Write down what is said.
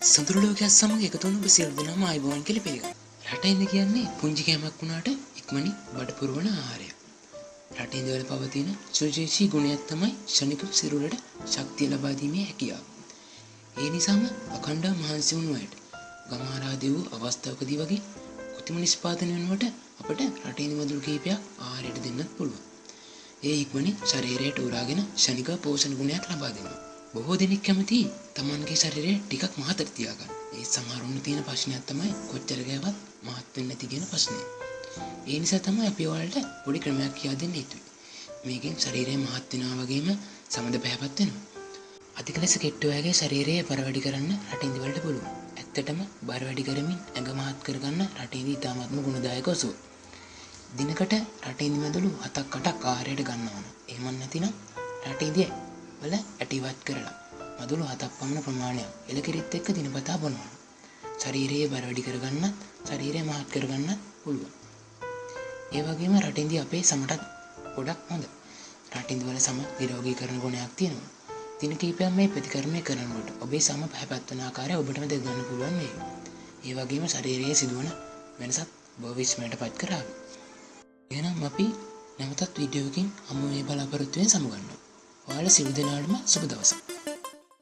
සොඳුරු ලෝකයක් සමග එකතු වුණු ඔබ සියලු දෙනාම ආයුබෝවන් කියලා පිළිගන්නවා. රටඉඳ කියන්නේ පුංචි කෑමක් වුණාට ඉක්මනින් බඩ පුරවන ආහාරයක්. රටඉඳ වල පවතින සුවිශේෂී ගුණයක් තමයි ක්ෂණික සිරුරට ශක්තිය ලබා දීමේ හැකියාව. ඒ නිසාම අඛණ්ඩව මහන්සි වුණු අයට ගම ආරාධ්‍ය වූ අවස්ථාවකදී වගේ කෘත්‍රිම නිෂ්පාදනය වෙනුවට අපට රටඉඳ මදුළු කිහිපයක් ආහාරයට දෙන්නත් පුළුවන්. ඒ ඉක්මනින් ශරීරයට උරාගෙන ක්ෂණික පෝෂණ ගුණයක් ලබා දෙනවා. බොහෝ දෙනෙක් කැමති තමන්ගේ ශරීරය ටිකක් මහතට තියාගන්න. ඒ සමහරුන්ට තියෙන ප්‍රශ්නයක් තමයි කොච්චර කෑවත් මහත් වෙන්නේ නැති කියන ප්‍රශ්නය. ඒ නිසා තමයි අපි ඔයාලට පොඩි ක්‍රමයක් කියා දෙන්න හිතුවේ. මේකෙන් ශරීරය මහත් වෙනවා වගේම සමද පැහැපත් වෙනවා. අධික ලෙස කෙට්ටු අයගේ ශරීරයේ බර වැඩි කරන්න රටින්දි වලට පුළුවන්. ඇත්තටම බර වැඩි කරමින් ඇඟ මහත් කරගන්න රටින්දි ඉතාමත්ම ගුණදායක ඔසුව. දිනකට රටින්දි මැදුළු 7ක් 8ක් ආහාරයට ගන්න ඕන. එහෙම නැතිනම් රටින්දි වල ඇටි ඉවත් කරලා මදුළු 7ක් පමණ ප්‍රමාණයක් එලකිරිත් එක්ක දිනපතා බොනවා. ශරීරයේ බර වැඩි කරගන්නත් ශරීරය මහත් කරගන්නත් පුළුවන්. ඒ වගේම රටින්දි අපේ සමටත් ගොඩක් හොඳ. රටින්දි වල සම නිරෝගී කරන ගුණයක් තියෙනවා. දින කිහිපයක් මේ ප්‍රතිකර්මය කරනකොට ඔබේ සම පැහැපත් වන ආකාරය ඔබටම දැක ගන්න පුළුවන් වෙයි. ඒ වගේම ශරීරයේ සිදුවන වෙනසත් ඔබ විස්මයට පත් කරાવી. එහෙනම් අපි නැවතත් වීඩියෝ එකකින් හමු මේ බලාපොරොත්තුවෙන් සමුගන්නවා. ඔයාලා සියලු දෙනාටම සුබ දවසක්.